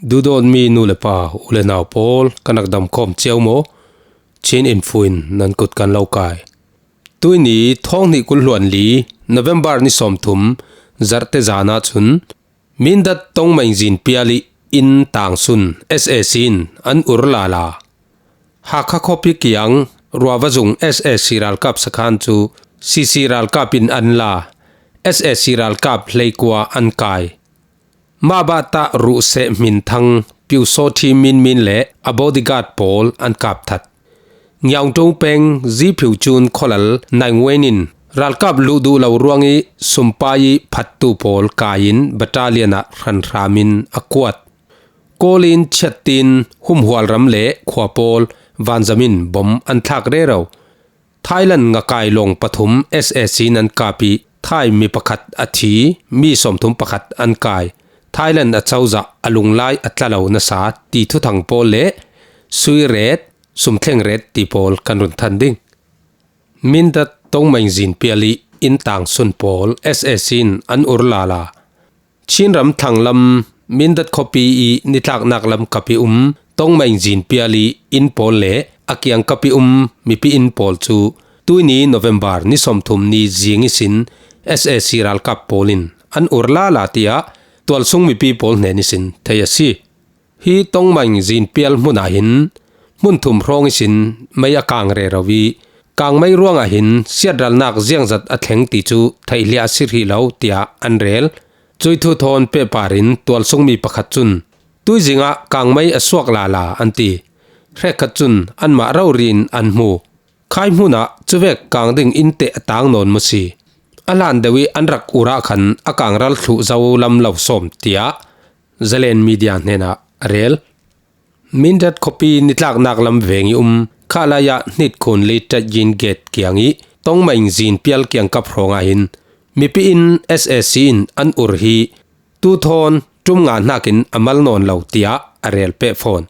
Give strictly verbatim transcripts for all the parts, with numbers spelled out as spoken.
Duhdawtmi nu le pa, u le nau pawl, ka nak dam khawm ciau maw? Chin Info in nan kut kan lo kai. Tuini thawng hnih kul hluan li, November ni sawmthum, Zarhte zan ah chun, Mindat Tongmeng Zinpial ih inn tangsun S A C in an ur lala. Hakha khuapi kiang Ruavazung S A C ralkap sakhan cu C C ralkap in an la, S A C ralkap hleikua an kai. Mah bah tah ruhseh hminthang Piusawthi Minmin le a bodyguard pawl an kap that. Ngiaungṭung peng Ziphiucun khualal Naingwen in ralkap luh duh lo ruangih sumpai ih phattu pawl kai in battalion ah hranhram in a kuat. Kawlin chiattin humhual ram le khua pawl vanzam in bom an thlak rero. Thailand ngakai lawng pathum S A C in an kap ih Thai mi pakhat a thi, mi sawmthum pakhat an kai. Thailand a cozah a lunglai a tla lo nasa ti thuthang pawl le sui ret, sumthleng ret ti pawl kan run than ding. Mindat Tongmeng Zinpial ih inn tangsun pawl S A C in an ur lala. Chinram thlanglam Mindat khuapi ih nitlaknak lam kap ih um Tongmeng Zinpial ih inn pawl le a kiangkap ih um mipi inn pawl cu tuini November ni sawmthum ni zing ihsin S A C ralkap pawl in an ur lala tiah tualsung mipi pawl hnen ihsin thei a si. Hi Tongmeng Zinpial hmun ah hin hmun thum hrawng ihsin mei a kang rero ih, kangmei ruangah hin siatralnak ziangzat a thleng ti cu theihliah a si hrih lo, tiah an rel. Cuih thu thawn pehpar in tualsungmi pakhat cun, tuizing ah kangmei a suak lala an ti. Hrekkhat cun anmah rori in an hmu. Khai hmun ah cuvek kang ding inn teh a tang nawn maw si? A hlan deuh ih an rak ur ah khan a kangral thluh zo lam lo sawm, tiah Zalen Media hnenah a rel. Mindat khuapi nitlaknak lam veng ih um Khalaya hnit khun li Tat Yin Gate kiang ih Tongmeng Zinpial kiangkap hrawng ah hin mipi inn S A C in an ur hi tu thawn ṭum nga hnakin a mal nawn lo, tiah a rel peh fawn.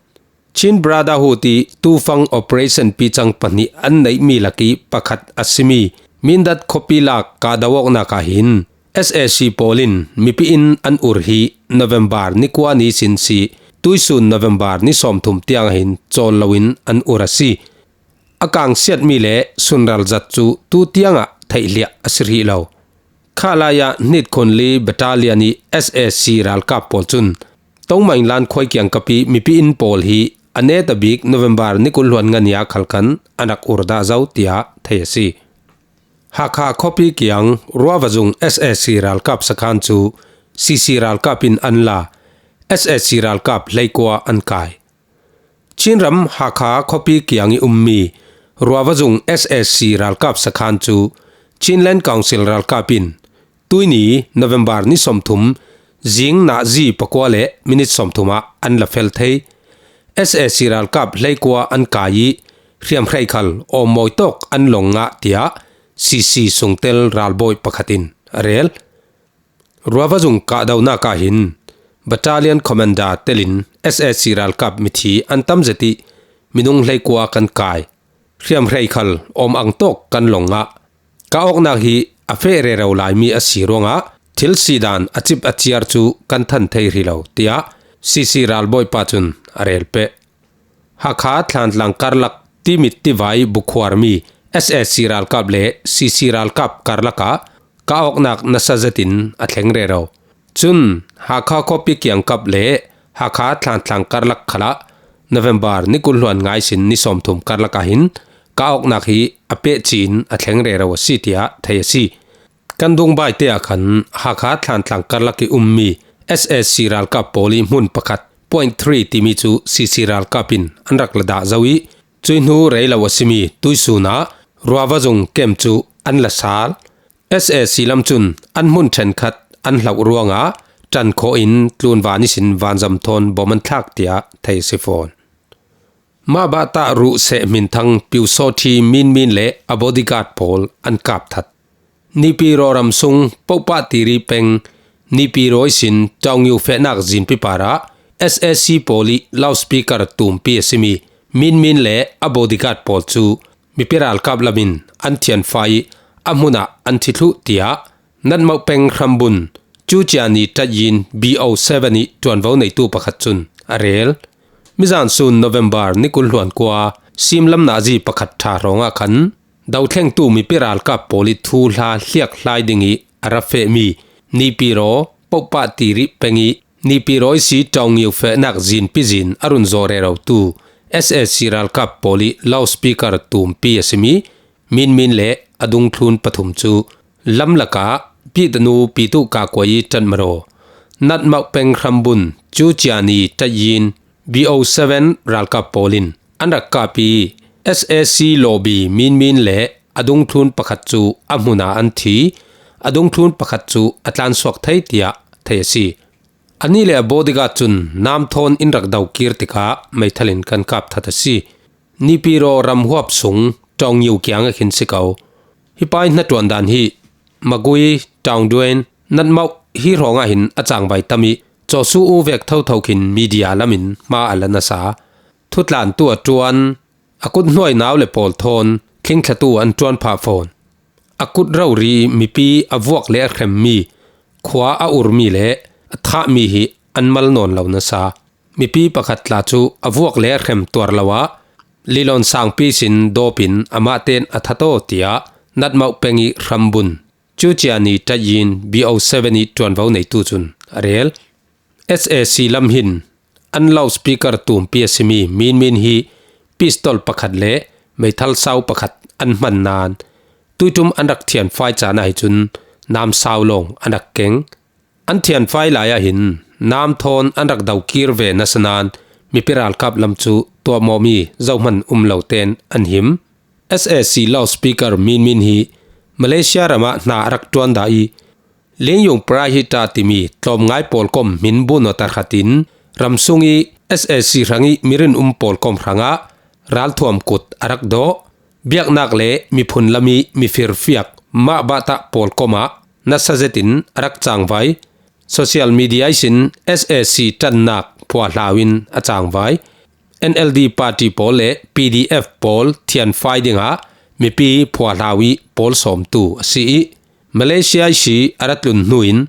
Chin Brotherhood ih tufang operation picang pahnih an neihmi lakih pakhat a simi Mindat khuapi lak kahdo awknak ah hin S A C pawl in mipi inn an ur hi November ni kua ni sin si, tuisun November ni sawmthum tiang ah hin cawl loin an ur a si. A kangsiatmi le sunral zat cu tu tiangah theihliah a si hrih lo. Khalaya hnit khun li battalion ih S A C ralkap pawl cun Tongmeng Lankhuai kiangkap ih mipi inn pawl hi a netabik November ni kul hluan nga ni ah khal khan an rak ur dah zo, tiah thei a si. Hakha khuapi kiang Ruavazung S A C ralkap sakhan cu C C ralkap in an la, S A C ralkap hleikua an kai. Chinram Hakha khuapi kiang ih ummi Ruavazung S A C ralkap sakhan cu Chinland Council ralkap in tuini November ni sawmthum zing nazi pakua le minit sawmthum ah an la fel thei. S A C ralkap hleikua an kai ih hriamhrei khal awmmawi tawk an long ngah, tiah C C sungtel ralbawi pakhat in a rel. Ruavazung kahdonak ah hin battalion commander telin S A C ralkap mithi an tam zet ih minung hleikua kan kai. Hriamhrei khal awm ang tawk kan long ngah. Kah awknak hi a feh rero laimi a si ruangah thil sidan a cip a ciar cu kan than thei hrih lo, tiah C C ralbawipa cun a rel peh. Hakha Thlantlang karlak Timit Tivai bukhuarmi S A C ralkap le C C ralkap karlak ah kah awknak nasa zetin a thleng rero. Cun Hakha khuapi kiangkap le Hakha Thlantlang karlak khalah November ni kul hluan nga ihsin ni sawmthum karlak ah hin kah awknak hi a pehci in a thleng rero a si, tiah thei a si. Kan dungbaite ah khan Hakha Thlantlang karlak ih ummi S A C ralkap pawl ih hmun pakhat point three timi cu C C ralkap in an rak la dah zo ih, cuih hnu rei lo a simi tuisun ah Ruavazung kem cu an la sal. S A C lam cun an hmun ṭhenkhat an hloh ruangah ṭan khawh in tlunvan ihsin vanzam thawn bom an thlak, tiah thei a si fawn. Mah bah tah ruhseh hminthang Piusawthi Minmin le a bodyguard pawl an kap that. Nipiro ram sung Pohpah Tiri peng Nipiro ihsin Taungyu fehnak zinpi parah S A C pawl ih loudspeaker tumpi a simi Minmin le a bodyguard pawl cu mipi ralkap lam in an thianfa ih a hmun ah an thi thluh, tiah Natmoh peng hrambun Cuciani Tayin B O seven ih ṭuanvo neitu pakhat cun a rel. Mizan sun November ni kul hluan kua simlam nazi pakhat ṭha hrawngah khan dothlengtu mipi ralkap pawl ih thuhla hliakhlai dingih a ra fehmi Nipiro Popa Tirih peng ih Nipiro ihsi Tongiu fehnak zinpi zin a run zawh rerotu S A C ralkap pawl ih loudspeaker tumpi a simi Min Min le a dungthlun pathum cu lamlakah Pihtanu Pitu Kakuai ih ṭanhmaraw Natmauh peng hrambun Cuciani Tayin B O seven ralkap pawl in an rak kap ih S A C lawbi Min Min le a dungthlun pakhat cu a hmunah an thi, a dungthlun pakhat cu a tlansuak thei tiah thei a si. Anih le a bodyguard cun namthawn in rak dokir tikah meithal in kan kap that a si. Nipiro ramhuap sung Tongiu kiangah khin si ko. Hi pa ih hnaṭuan dan hi Magui, Taungduen, Natmauh hi hrawngah hin a cangvai tam ih cawsu u vek thotho khin media lamin hma a la nasa. Thutlantu a ṭuan, a kut hnuai nau le pawl thawn thlingthlatu an ṭuan phah fawn. A kut rori mipi a vuak le a hremmi, khua a urmi le a thahmi hi an mal nawn lo nasa. Mipi pakhat tla cu a vuak le a hrem tuar lo ah Lilon Sangpi sin dawpin amah ten a that aw tiah Natmauh peng ih hrambun Cuciani Tayin B O seven ih ṭuanvo neitu cun a rel. S A C lam hin an loudspeaker tumpi a simi Min Min hi pistol pakhat le meithal sau pakhat an hman nain tuiṭum an rak thianfai caan ah hi cun namsau lawng an rak keng. An thianfai lai ah hin namthawn an rak dokir ve nasa nain mipi ralkap lam cu tuahmawhmi zohman um lo tein an him. S A C loudspeaker Min Min hi Malaysia ram ah hna a rak ṭuan dah ih Lingyung Prahita timi tlawmngai pawlkom hmin bunawta hratin ramsung ih S A C hrangih mirin um pawlkom hrangah ralthuam kut a rak dawh. Biaknak le miphun lam ih mifirfiak mahbahtah pawlkom ah nasa zetin a rak cangvai. Social media ihsin S A C ṭannak phuahlau in a cangvai. N L D party pawl le P D F pawl thianfai dingah mipi phuahlau ih pawl sawmtu a si ih Malaysia ihsi a ra tlun hnu in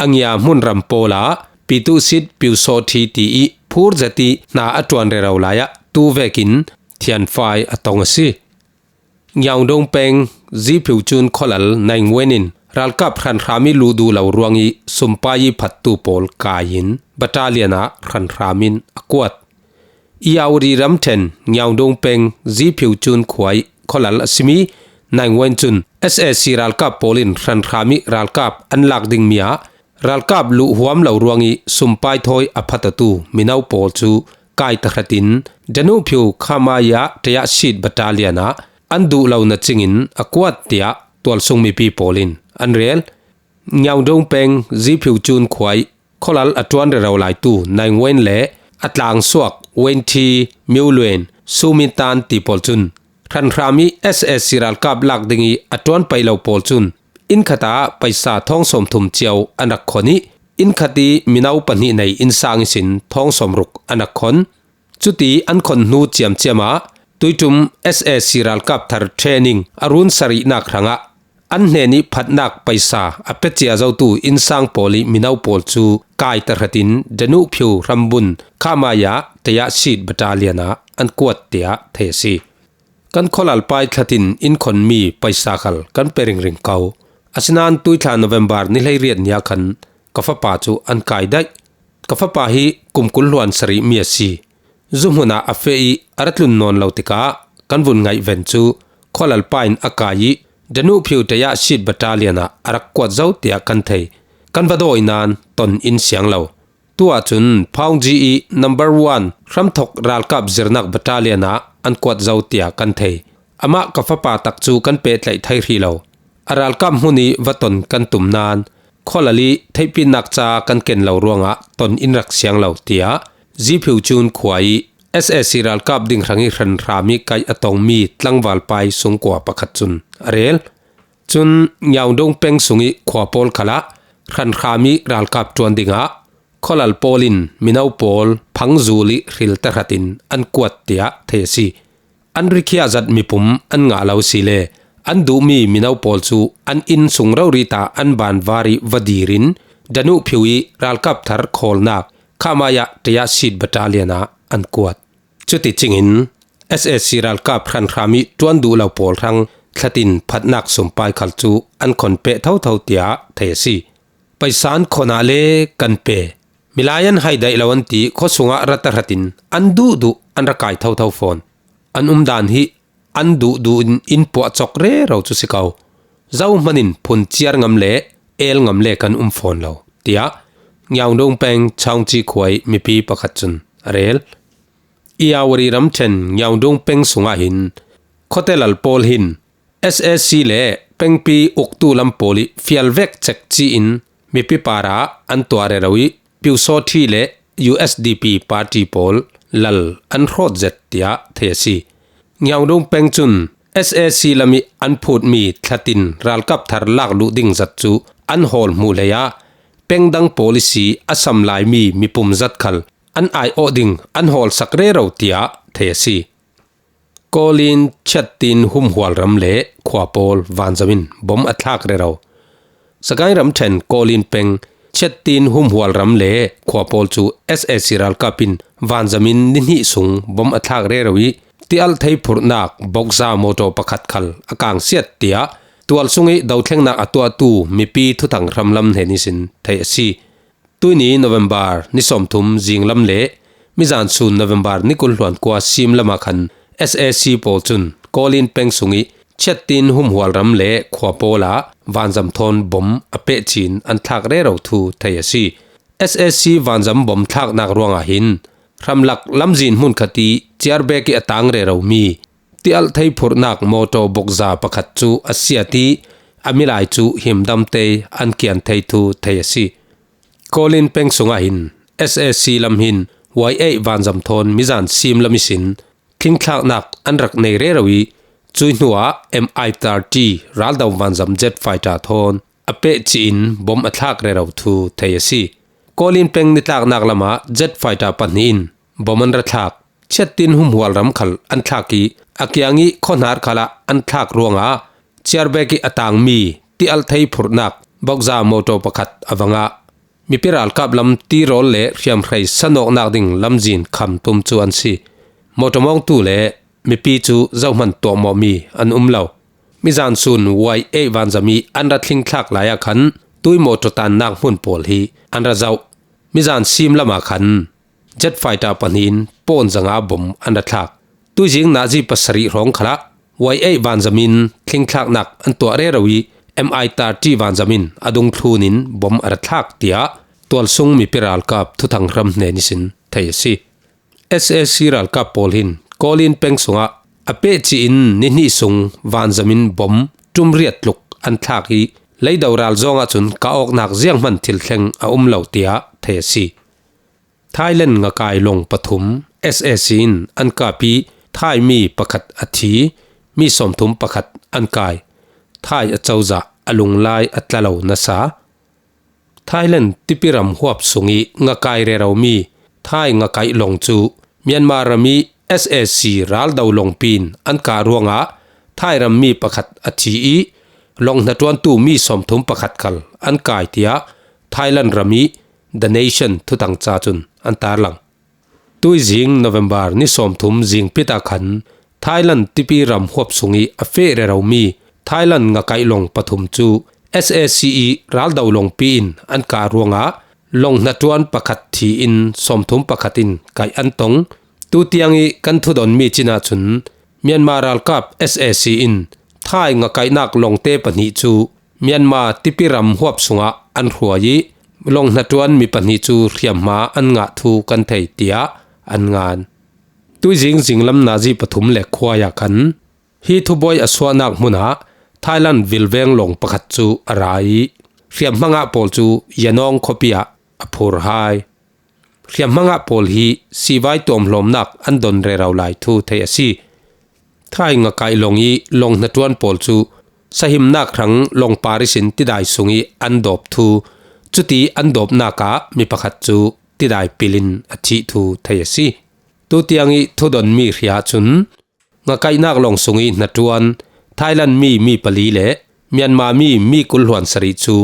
a ngia hmunram pawl ah Pitu Sit Piu Sawt Thi ti ih phur zet ih hna a ṭuan rero lai ah tu vekin thianfai a tong a si. Nyaungdong peng Ziphiu Cun khualal Naing Wen in ralkap hranhram ih luh duh lo ruangih sumpai ih phattu pawl kai in battalion ah hranhram in a kuat. Yauri ramṭhen Nyaungdong peng Ziphiu Cun khua ih khualal a simi Naing Wen cun S A C ralkap pawl in hranhram ih ralkap an lak dingmi ah ralkap luh huam lo ruangih sumpai thawi a phatawtu mino pawl cu kai tahratin Danuhphiu Khamaya Tayashit battalion ah an duh lo na cingin a kuat tiah tualsung mipi pawl in an rel. Nyaungdong peng Ziphiu Cun khua ih khualal a ṭuan rero laitu Naing Wen le a tlangsuak Wen Thi, Miu Luen, Sumintan ti pawl cun hranhram ih S A C ralkap lak dingih a ṭuan paih lo pawl cun inn khat ah paisa thawng sawmthum cio an rak khon ih inn khat ih mino pahnih nei innsang ihsin thawng sawmruk an rak khon. Cuti an khon hnu ciamciam ah tuiṭum S A C ralkap thar training a run sarihnak hrangah an hnenih phatnak paisa a pia cia zotu innsang pawl ih mino pawl cu kai tahratin Danuhphiu hrambun Khamaya Tayashit battalion ah an kuat tiah thei a si. Kan khualalpa ih thlatin in khonmi paisa khal kan pe ringring ko. Asinain tuithla November ni hleiriat ni ah khan ka fapa cu an kai daih. Ka fapa hi kum kul hluan sarihmi a si. Zuhmun ah a feh ih a ra tlun nawn lo tikah kan vun ngaihven cu khualalpa in a kai ih Danuhphiu Tayashit battalion ah a rak kuat zo tiah kan thei. Kan va dawi nain ton in siang lo. Tu ahcun Phaungji ih number one hramthok ralkap zirnak battalion ah an kuat zo tiah kan thei. Amah ka fapa tak cu kan pehtlaih thei hrih lo. A ralkap hmun ih va ton kan tum nain khualal ih theihpinnak ca kan ken lo ruangah ton in rak siang lo, tiah Ziphiu Cun khua ih S A C ralkap ding hrangih hranhram ih kaih a tongmi tlangvalpa ih sungkua pakhat cun a rel. Cun Nyaungdong peng sungih khua pawl khalah hranhram ih ralkap ṭuan dingah khualal pawl in mino pawl phangzul ih hril tahratin an kuat tiah thei a si. An rikhiah zat mipum an ngah lo si le an duhmi mino pawl cu an inn sung rori ta an banvar ih va dir in Danuh phiu ih ralkap thar khawlnak Khamaya Tayasheed Battalion ah an kuat. Cuticingin S A C ralkap hranhram ih ṭuan duh lo pawl hrang thlatin phatnak sumpai khal cu an khonpeh thotho tiah thei a si. Paisa an khon ah le kan pe. Milai an hai daih lo an ti, khuasung ah rat a hratin an duhduh an ra kai thotho fawn. An umdan hi an duhduh in in puah cawk rero cu si ko. Zohman in phun ciar ngam le el ngam le kan um fawn lo, tiah Ngiaungdong peng Chaungci khua ih mipi pakhat cun a rel. Irrawaddy ramṭhen Ngiaungdong peng sungah hin khuatelal pawl hin S A C le pengpi uktu lam pawl ih fial vek cek ci-in mipi parah an tuah rero ih Pyusawṭhi le U S D P party pawl lal an hrawt zet tiah thei a si. Ngiaungdong peng cun S A C lam ih an phutmi thlatin ralkap thar lak luh ding zat cu an hawl hmuh lei ah peng dang pawl ihsi a sam laimi mipum zat khal an aiawh ding an hawl sak rero tiah thei a si. Kawlin, Chiattin, Humhual ram le khua pawl vanzam in bom a thlak rero. Sagaing ramṭhen Kawlin peng Chiattin, Humhual ram le khua pawl cu S A C ralkap in vanzam in nihnih sung bom a thlak rero ih tialh thei phurhnak bokza mawṭaw pakhat khal a kangsiat tiah tual sungih dothlengnak a tuahtu mipi thuthang hramlam hnen ihsin theih a si. Tuihni November ni sawmthum zinglam le mizan sun November ni kul hluan kua simlam ah khan S A C pawl cun Kawlin peng sungih Chiattin, Humhual ram le khua pawl ah vanzam thawn bom a pehcin an thlak rero thu thei a si. S A C vanzam bom thlaknak ruangah hin hramlak lamzin hmunkhat ih ciarbek ih a tang reromi tialh thei phurhnak mawṭaw bokza pakhat cu a siat ih a milai cu himdamte an kian thei thu thei a si. Kawlin peng sungah hin S A C lam hin Y eight vanzam thawn mizan simlam ihsin thlingthlaknak an rak nei rero ih cuih hnuah M I thirty raldo vanzam jet fighter thawn a pehcih in bom a thlak rero thu thei a si. Kawlin peng nitlaknak lamah jet fighter pahnih in bom an ra thlak. Chiattin, Humhual ram khal an thlak ih a kiangih khuahnar khalah an thlak ruangah ciarbek ih a tangmi tialh thei phurhnak bokza mawṭaw pakhat a va ngah. Mipi ralkap lam tirawl le hriamhrei sanawknak ding lamzin khamtum cu an si. Mawṭaw mawngtu le mipi cu zohman tuahmawhmi an um lo. Mizan sun Y eight vanzam ih an ra thlingthlak lai ah khan tui mawṭaw tannak hmun pawl hi an ra zoh. Mizan simlam ah khan jet fighter pahnih in pawn zanga bom an ra thlak. Tuizing nazi pasarih hrawng khalah Y eight vanzam in thlingthlaknak an tuah rero ih M I thirty vanzam in a dungthlun in bom a ra thlak tiah tualsung mipi ralkap thuthang hram hnen ihsin thei a si. S A C ralkap pawl hin Kawlin peng sungah a pehcih in nihnih sung vanzam in bom ṭum riat tluk an thlak ih leido ral zawng ahcun kah awknak zianghman thil thleng a um lo tiah thei a si. Thailand ngakai lawng pathum S A C in an kap ih Thai mi pakhat a thi, mi sawmthum pakhat an kai. Thai acozah a lunglai a tla lo nasa. Thailand tipi ram huap sungih ngakai reromi Thai ngakaih lawng cu Myanmar ram ih S A C raldo lawngpi in an kah ruangah Thai ram mi pakhat a thi ih lawng hnaṭuantu mi sawmthum pakhat khal an kai tiah Thailand ram ih The Nation thuthang ca cun an tarlang. Tuizing November ni sawmthum zingpit ah khan Thailand tipi ram huap sungih a feh reromi Thailand ngakaih lawng pathum cu S A C ih raldo lawngpi in an kah ruangah lawng hnaṭuan pakhat thi in sawmthum pakhat in kaih an tong. Tutiang ih kan thudonmi cin ahcun Myanmar ralkap S A C in Thai ngakaihnak lawngte pahnih cu Myanmar tipi ram huap sungah an hruai ih lawng hnaṭuan mi pahnih cu hriamhma an ngah thu kan thei, tiah an ngan. Tuizing zinglam nazi pathum le khuai ah khan hi thubuai a suahnak hmun ah Thailand vilveng lawng pakhat cu a ra ih hriamhma ngah pawl cu Yanawng khuapi ah a phur hai. Hriamhma ngah pawl hi sihvai tuamhlawmnak an don rero lai thu thei a si. Thai ngakaih lawng ih lawng hnaṭuan pawl cu sahimnak hrang lawngpar ihsin tidai sungih an dawp thu, cuti an dawpnak ah mi pakhat cu tidai pil in a thih thu thei a si. Tutiang ih thudonmi hria cun ngakaihnak lawng sungih hnaṭuan Thailand mi mi pali le Myanmar mi mi kul hluan sarih cu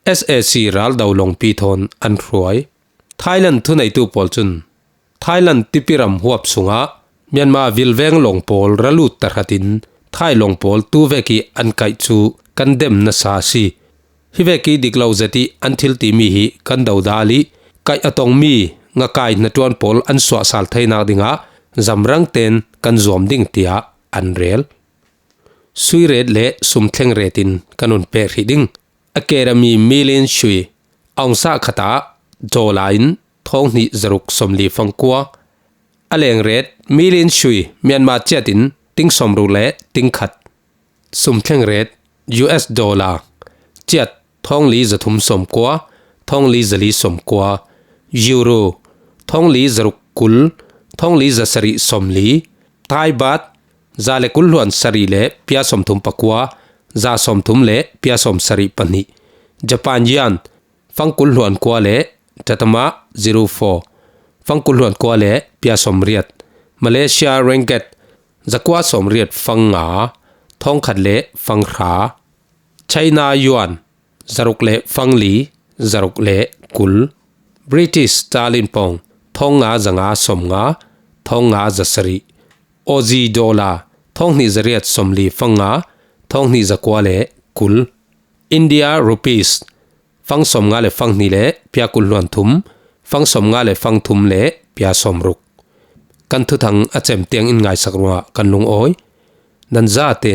S A C raldo longpi thawn an hruai. Thailand thuneitu pawl cun Thailand tipiram huap sungah Myanmar vilveng long pawl ra lut tahratin Thai long pawl tu vekih an kaih cu kan dem nasa a si. Hi vekih dik lo zet ih an thil timi hi kan dodal ih kaih a tongmi ngakai hnaṭuan pawl an suahsal theinak dingah zamrang tein kan zuam ding, tiah an rel. Sui ret le sum thleng ret in kan hun pek hrih ding. Academy Milin Shui, aung sah khat ah dollar in thawng hnih zaruk sawmli fangkua. A leng ret Milin Shui, Myanmar ciat in ting sawmruk le ting khat. Sum thleng ret U S dollar, ciat thawng li zathum sawmkua, thawng li zali sawmkua. Euro, thawng li zaruk kul, thawng li zasarih sawmli. Thai baht, za le kul hluan sarih le pia sawmthum pakua, za sawmthum le pia sawmsarih pahnih. Japan yen, fang kul hluan kua le tatama zero four, fang kul hluan kua le pia sawmriat. Malaysia ringgit, zakua sawmriat fang nga, thawng khat le fang hra. China yuan, zaruk le fang li, zaruk le kul. British talin pawng, thawng nga zanga sawmnga, thawng nga zasarih. Aussie dollar, thawng hnih zariat sawmli fang nga, thawng hnih zakua le kul. India rupees, fang sawmnga le fang hnih le pia kul hluan thum, fang sawmnga le fang thum le pia sawmruk. Kan thuthang a cem tiang in ngaisak ruangah kan lungawi. Nan zate